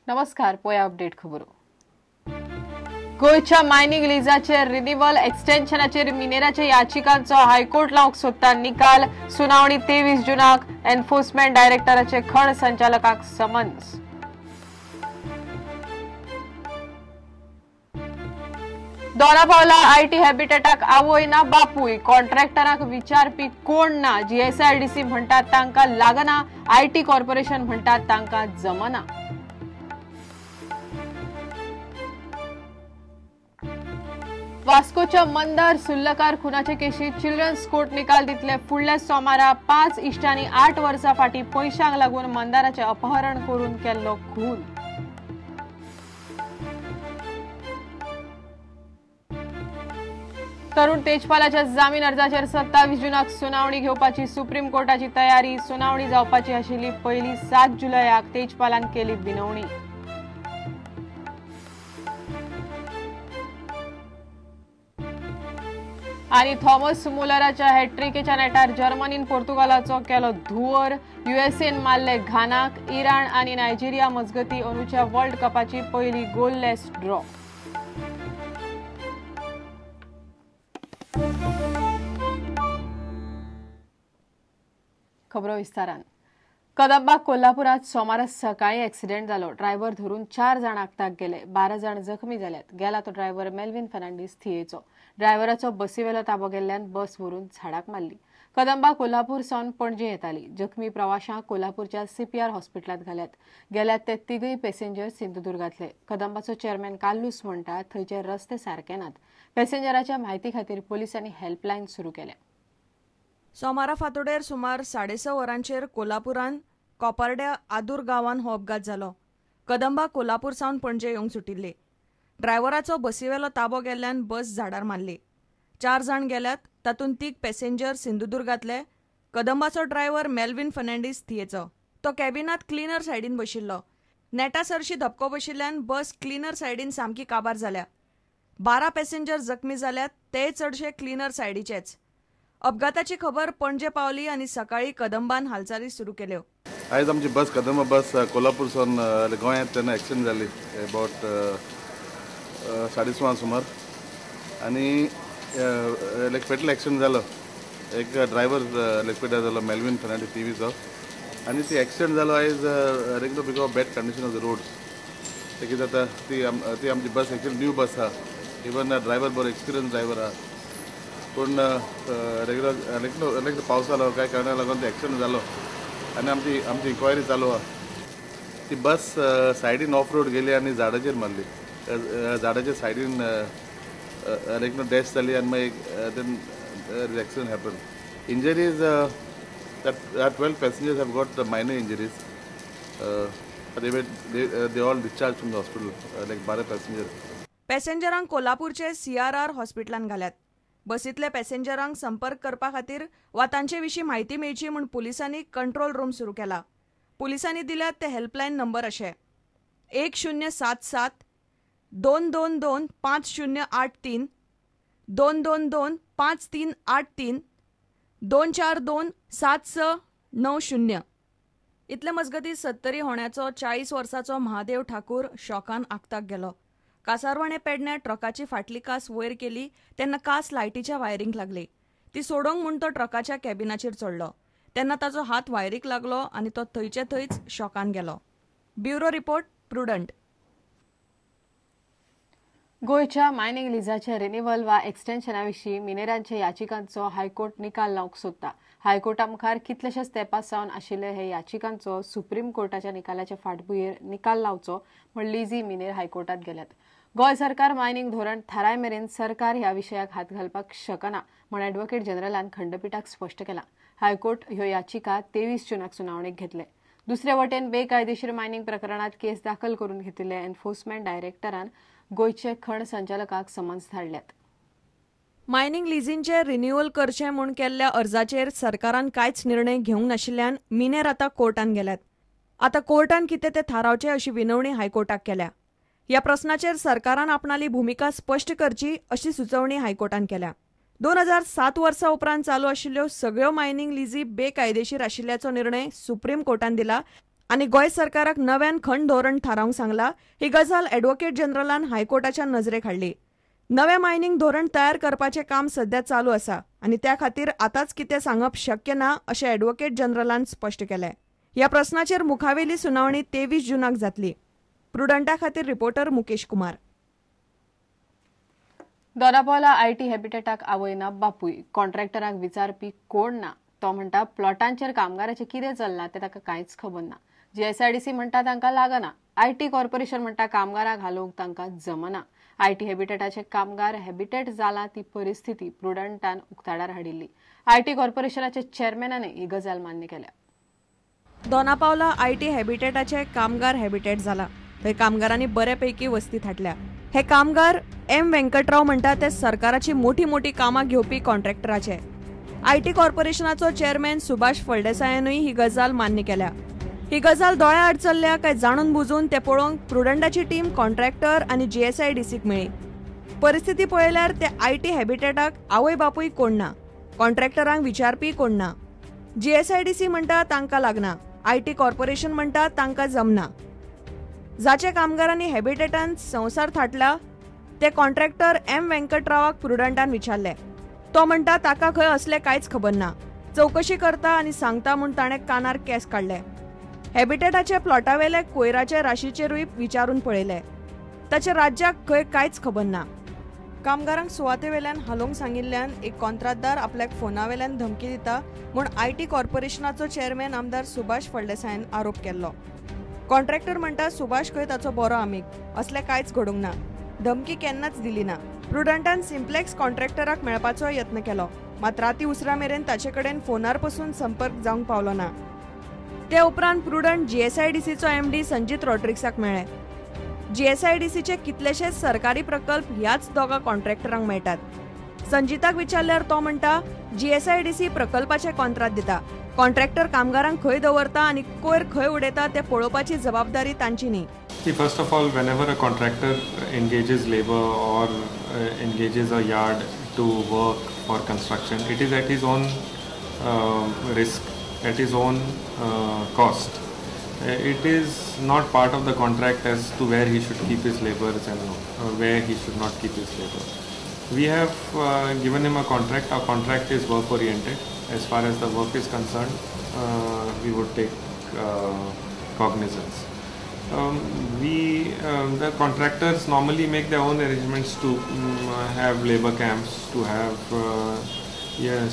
नमस्कार, पोया अपडेट खबरो. गोंयच्या मायनिंग लिजाचेर रिन्युअल एक्सटेन्शनाचेर मिनेराच्या याचिकांचो हायकोर्ट लावंक सोदता निकाल. सुनावणी 23 जूनाक. एन्फोर्समेंट डायरेक्टराचे खण संचालकाक समन्स. दोनापावला IT हॅबिटेटाक आवय ना बापूय, कॉन्ट्रॅक्टराक विचारपी कोण ना. जीएसआयडीसी म्हणटात तांकां लागना, IT corporation म्हणटात तांकां जमना. वास्कोच्या मंदार सुल्लकार खुनाचे केशीत चिल्ड्रन्स कोर्ट निकाल दितले फुडल्या सोमारा. 5 इश्टांनी 8 वर्सां फाटीं पयशांक लागून मंदाराचें अपहरण करून केल्लो खून. तरुण तेजपालाच्या जामीन अर्जाचेर 27 जूनाक सुनावणी घेवपाची सुप्रीम कोर्टाची तयारी. सुनावणी जावपाची आशिल्ली पयली 7 जुलयाक तेजपालान केली विनवणी. आनी थॉमस मुलराच्या हॅट्रिकेच्या नेटार जर्मनीन पोर्तुगालाचो केलो धुंवर. युएसएन मारले घानाक. इराण आनी नायजेरिया मजगती अंदूच्या वर्ल्ड कपाची पयली गोललेस ड्रॉ. खबरो विस्तारान. कदंबा कोल्हापुरात सोमारा सकाळी एक्सिडेंट जालो. ड्रायव्हर धरून 4 जाण आगताक गेले, 12 जाण जखमी जाल्यात. गेला तो ड्रायव्हर मेल्विन फर्नांडीस थियेचो. ड्रायव्हराचो बसीवेलो ताबो गेल्ल्यान बस व्हरून झाडाक मारली. कदंबा कोल्हापूर सावन पणजे येताली. जखमी प्रवाशांक कोल्हापूरच्या सीपीआर हॉस्पिटलांत घाल्यात. गेल्यात ते तिगूय पॅसेंजर सिंधुदुर्गांतले. कदंबाचो चेअरमॅन काल्लूस म्हणटा थंयचे रस्ते सारके नात. पॅसेंजराच्या म्हायती खातीर पोलिसांनी हेल्पलायन सुरू केल्या. सोमारा फांतोडेर सुमार 6:30 वरांचेर कोल्हापुरान कोपार्ड्या आदूर गांवान हो अपघात जालो. कदंबा कोल्हापूर सावन पणजे येवंक सुटिल्ली. ड्रायव्हराचो बसीवेलो ताबो गेल्ल्यान बस झाडार मारली. 4 जाण गेल्यात, तातूंत 3 पॅसेंजर सिंधुदुर्गांतले. कदंबाचो ड्रायव्हर मेल्विन फर्नांडीस थियेचो. तो कॅबिनांत क्लिनर सायडीन बशिल्लो. नेटा सरशी धपको बशिल्ल्यान बस क्लिनर सायडीन सामकी काबार जाल्या. 12 पॅसेंजर जखमी जाल्यात, ते चडशे क्लिनर सायडीचेच. अपघाताची खबर पणजे पावली आनी सकाळी कदंबान हालचाली सुरू केल्यो. आयज आमची बस कदंबा बस कोल्हापूर सावन गोंयांत तेन्ना एक्सिडेंट जाली अबावट 6:30 सुमार. आनी लायक फेटल एक्सिडेंट जालो. एक ड्रायव्हर लायक पेटर जालो मेल्विन फर्नांडीस टीवीचो. आनी ती एक्सिडेंट जालो आयज like because of bad condition of the roads. ते कितें जाता ती आमची बस एक्चुअली न्यू बस आहा. इवन ड्रायव्हर बरो एक्सपिरियन्स ड्रायव्हर आहा, पूण रेगुलर लायक पावस जालो कांय कारणाक लागून ते एक्सिडेंट जालो. आनी आमची आमची इन्क्वायरी चालू आहा. ती बस सायडीन ऑफ रोड गेली आनी झाडाचेर मारली. झाडाच्या सायडीन लायक नो डॅश जाली आनी मागीर then accident happen. Injuries 12 passengers have got minor injuries. They all discharge from the hospital like 12 passenger. पॅसेंजरांक कोल्हापूरचे सीआरआर हॉस्पिटलान घाल्यात. बसींतले पॅसेंजरांक संपर्क करपा खातीर वा तांचे विशीं म्हायती मेळची म्हूण पुलिसांनी कंट्रोल रूम सुरू केला. पुलिसांनी दिल्यात ते हेल्पलायन नंबर अशे 1077 222 5083 222 5383 242 7690. इतले मजगती सत्तरी होण्याचो 40 वर्साचो महादेव ठाकूर शॉकान आगताक गेलो. कासारवाणे पेडण्या ट्रकाची फाटली कास वयर केली तेन्ना कास लायटीच्या वायरींक लागली. ती सोडोवंक म्हूण तो ट्रकाच्या कॅबिनाचेर चडलो तेन्ना ताचो हात वायरीक लागलो आनी तो थंयचे थंयच शॉकान गेलो. Bureau report, Prudent. गोंयच्या मायनिंग लिजाच्या रिन्युअल वा एक्सटेन्शना विशीं मिनेरांच्या याचिकांचो हायकोर्ट निकाल लावंक सोदता. हायकोर्टा मुखार कितलेशेच तेंपा सावन आशिल्ले हे याचिकांचो सुप्रीम कोर्टाच्या निकालाच्या फाटभुंयेर निकाल लावचो म्हूण लिजी मिनेर हायकोर्टात गेल्यात. गोंय सरकार मायनिंग धोरण थाराय मेरेन सरकार ह्या विशयाक हात घालपाक शकना म्हूण ॲडव्होकेट जनरलान खंडपीठाक स्पश्ट केलां. हायकोर्ट ह्यो याचिका 23 जूनाक सुनावणेक घेतले. दुसरे वटेन बेकायदेशीर मायनिंग प्रकरणात केस दाखल करून घेतिल्ले एन्फोर्समेंट डायरेक्टरान गोंयचे खण संचालकाक समन्स धाडल्यात. मायनिंग लिजींचे रिन्युअल करचें म्हूण केल्ल्या अर्जाचेर सरकारान कांयच निर्णय घेवंक नाशिल्ल्यान मिनेर आतां कोर्टान गेल्यात. आतां कोर्टान कितें तें थारावचें अशी विनवणी हायकोर्टाक केल्या. ह्या प्रस्नाचेर सरकारान आपणाली भुमिका स्पश्ट करची अशी सुचोवणी हायकोर्टान केल्या. 2007 वर्सा उपरांत चालू आशिल्ल्यो सगळ्यो मायनिंग लिजी बेकायदेशीर आशिल्ल्याचो निर्णय सुप्रीम कोर्टान दिला आनी गोंय सरकाराक नव्यान खण धोरण थारावंक सांगला. ही गजाल ॲडव्होकेट जनरलान हायकोर्टाच्या नजरेक हाडली. नवें मायनिंग धोरण तयार करपाचें काम सध्या चालू आसा आनी त्या खातीर आतांच कितें सांगप शक्य ना अशें ॲडव्होकेट जनरलान स्पश्ट केलें. ह्या प्रस्नाचेर मुखावेली सुनावणी 23 जूनाक जातली. प्रुडंटा खातीर रिपोर्टर मुकेश कुमार. दोनापावला IT हॅबिटेटाक आवय ना बापूय, कॉन्ट्रॅक्टराक विचारपी कोण ना. तो म्हणटा प्लॉटांचेर कामगाराचें कितें चल्लां तें ताका कांयच खबर ना. जीएसआयडीसी म्हणटा तांकां लागना, IT corporation म्हणटा कामगारांक हालोवंक तांकां जमना. IT हॅबिटेटाचे कामगार हॅबिटेट जाला ती परिस्थिती प्रुडंटान उक्ताडार हाडिल्ली. IT कॉर्पोरेशनाचे चेअरमॅनाने ही गजाल मान्य केल्या. दोनापावला IT हॅबिटेटाचे कामगार हॅबिटेट जाला. थंय कामगारांनी बऱ्यापैकी वस्ती थाटल्या. हे कामगार एम व्यंकटराव म्हणटा ते सरकाराची मोठी मोठी कामां घेवपी कॉन्ट्रॅक्टराचे. IT कॉर्पोरेशनाचो चेअरमॅन सुभाष फळदेसायानूय ही गजाल मान्य केल्या. ही गजाल दोळ्या आड चल्ल्या काय जाणून बुजून ते पळोवंक प्रुडंटाची टीम कॉन्ट्रॅक्टर आनी जीएसआयडीसीक मेळ्ळी. परिस्थिती पळयल्यार ते IT हॅबिटेटाक आवय बापूय कोण ना, कॉन्ट्रॅक्टरांक विचारपी कोण ना. जीएसआयडीसी म्हणटा तांकां लागना, IT corporation म्हणटा तांकां जमना. जाचे कामगारांनी हॅबिटेटान संवसार थाटला ते कॉन्ट्रॅक्टर एम व्यंकटरावाक प्रुडंटान विचारले. तो म्हणटा ताका खंय असलें कांयच खबर ना, चवकशी करता आनी सांगता म्हूण ताणें कानार केंस काडले. हॅबिटेटाचे प्लॉटावेले कोयराचे राशीचेरूय विचारून पळयले. ताचे राज्याक खंय कांयच खबर ना. कामगारांक सुवातेवेल्यान हालोवंक सांगिल्ल्यान एक कॉन्त्रातदार आपल्याक फोनावेल्यान धमकी दिता म्हूण IT कॉर्पोरेशनाचो चेअरमॅन आमदार सुभाष फळदेसायान आरोप केल्लो. कॉन्ट्रॅक्टर म्हणटा सुभाष खंय ताचो बरो आमीग, असलें कांयच घडूंक ना, धमकी केन्नाच दिली ना. प्रुडंटान सिम्प्लेक्स कॉन्ट्रॅक्टराक मेळपाचो यत्न केलो, मात राती उसरां मेरेन ताचे कडेन फोनार पसून संपर्क जावंक पावलो ना. ते उपरांत प्रुडंट जीएसआयडीसीचो एमडी संजीत रॉड्रिक्साक मेळ्ळे. जीएसआयडीसीचे कितलेशेच सरकारी प्रकल्प ह्याच दोगा कॉन्ट्रॅक्टरांक मेळटात. संजीताक विचारल्यार तो म्हणटा जीएसआयडीसी प्रकल्पाचे कॉन्त्रात दिता, कॉन्ट्रॅक्टर कामगारांक खंय दवरता आनी कोयर खंय उडयता ते पळोवपाची जबाबदारी तांची न्ही. First of all, whenever a contractor engages labor or engages a yard to work for construction, it is at his own risk, at his own cost. It is not part of the contract as to where he should keep his laborers and where he should not keep his labor. We have given him a contract. Our contract is work oriented. As far as the work is concerned, we would take cognizance. The contractors normally make their own arrangements to have labor camps, to have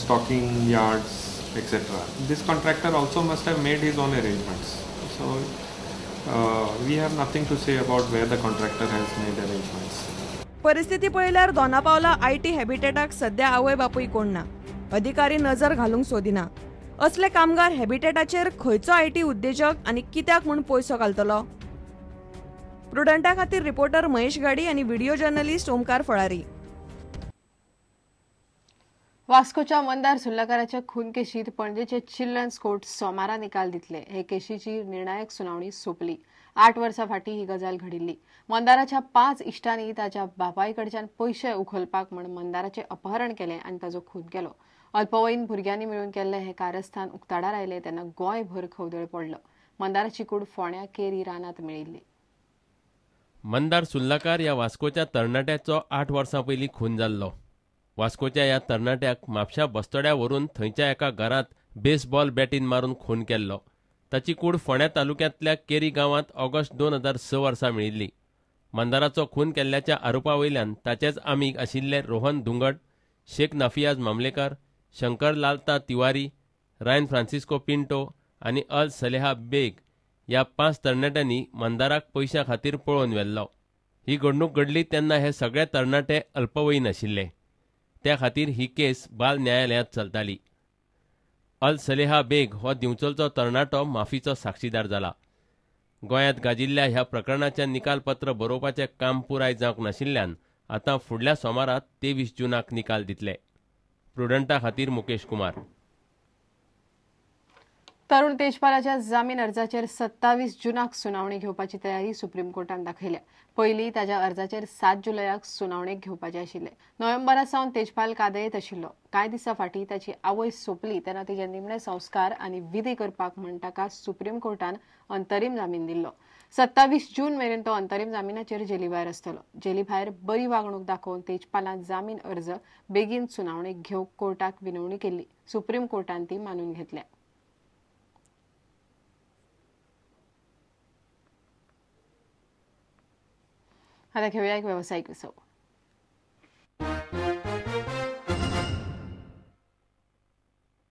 stocking yards, etc. This contractor also must have made his own arrangements. So we have nothing to say about where the contractor has made arrangements. परिस्थिती पळयल्यार Dona Paula IT हॅबिटेटाक सध्या आवय बापूय कोण ना, अधिकारी नजर घालूंक सोदिना. असले कामगार हॅबिटेटाचेर खंयचो IT उद्देजक आनी कित्याक म्हूण पयसो घालतलो? प्रुडंटा खातीर रिपोर्टर महेश गाडी आनी व्हिडिओ जर्नलिस्ट ओमकार फळारी. वास्कोच्या मंदार सुर्लकाराच्या खून केशीत पणजेचे चिल्ड्रन्स कोर्ट सोमारा निकाल दितले. हे केशीची निर्णायक सुनावणी सोंपली. 8 वर्सां फाटीं ही गजाल घडिल्ली. मंदाराच्या 5 इश्टांनी ताच्या बापाय कडच्यान पयशे उखलपाक म्हूण मंदाराचें अपहरण केलें आनी ताचो खून केलो. अल्पवयीन भुरग्यांनी मेळून केल्लें हें कारस्थान उक्ताडार आयलें तेन्ना गोंयभर खवदळ पडलो. मंदाराची कूड फोंड्या केरी रानांत मेळिल्ली. मंदार सुर्लकार ह्या वास्कोच्या तरणाट्याचो 8 वर्सां पयलीं खून जाल्लो. वास्कोच्या ह्या तरणाट्याक म्हापशा बस्तोड्या व्हरून थंयच्या एका घरांत बेसबॉल बॅटीन मारून खून केल्लो. ताची कूड फोंड्या तालुक्यांतल्या केरी गांवांत ऑगस्ट 2006 वर्सा मेळिल्ली. मंदाराचो खून केल्ल्याच्या आरोपा वयल्यान ताचेच आमीग आशिल्ले रोहन धुंगट, शेख नाफियाज मामलेकार, शंकर लालता तिवारी, रायन फ्रांसिस्को पिंटो आनी अल सलेहा बेग ह्या 5 तरणाट्यांनी मंदाराक पयशां खातीर पळोवन व्हेल्लो. ही घडणूक घडली तेन्ना हे सगळे तरणाटे अल्पवयीन आशिल्ले. त्या खातीर ही केस बाल न्यायालयांत चलताली. अल सलेहा बेग हो दिवचलचो तरणाटो माफीचो साक्षीदार जाला. गोंयांत गाजिल्ल्या ह्या प्रकरणाचें निकालपत्र बरोवपाचें काम पुराय जावंक नाशिल्ल्यान आतां फुडल्या सोमारा 23 जूनाक निकाल दितले. प्रुडंटा खातीर मुकेश कुमार. तरुण तेजपालाच्या जामीन अर्जाचेर 27 जुनाक सुनावणी घेवपाची तयारी सुप्रीम कोर्टान दाखयल्या. पयलीं ताच्या अर्जाचेर 7 जुलयाक सुनावणेक घेवपाचे आशिल्ले. नोव्हेंबरा सावन तेजपाल कादयेंत आशिल्लो. कांय दिसां फाटीं ताची आवय सोंपली तेन्ना तिचे निमणे संस्कार आनी विधी करपाक म्हण ताका सुप्रीम कोर्टान अंतरीम जामीन दिल्लो. 27 जून मेरेन तो अंतरीम जामिनाचेर जेली भायर आसतलो. जेली भायर बरी वागणूक दाखोवन तेजपालान जामीन अर्ज बेगीन सुनावणेक घेवंक कोर्टाक विनवणी केल्ली. सुप्रीम कोर्टान ती मानून घेतल्या. आता घेऊया एक व्यावसायिक विसव.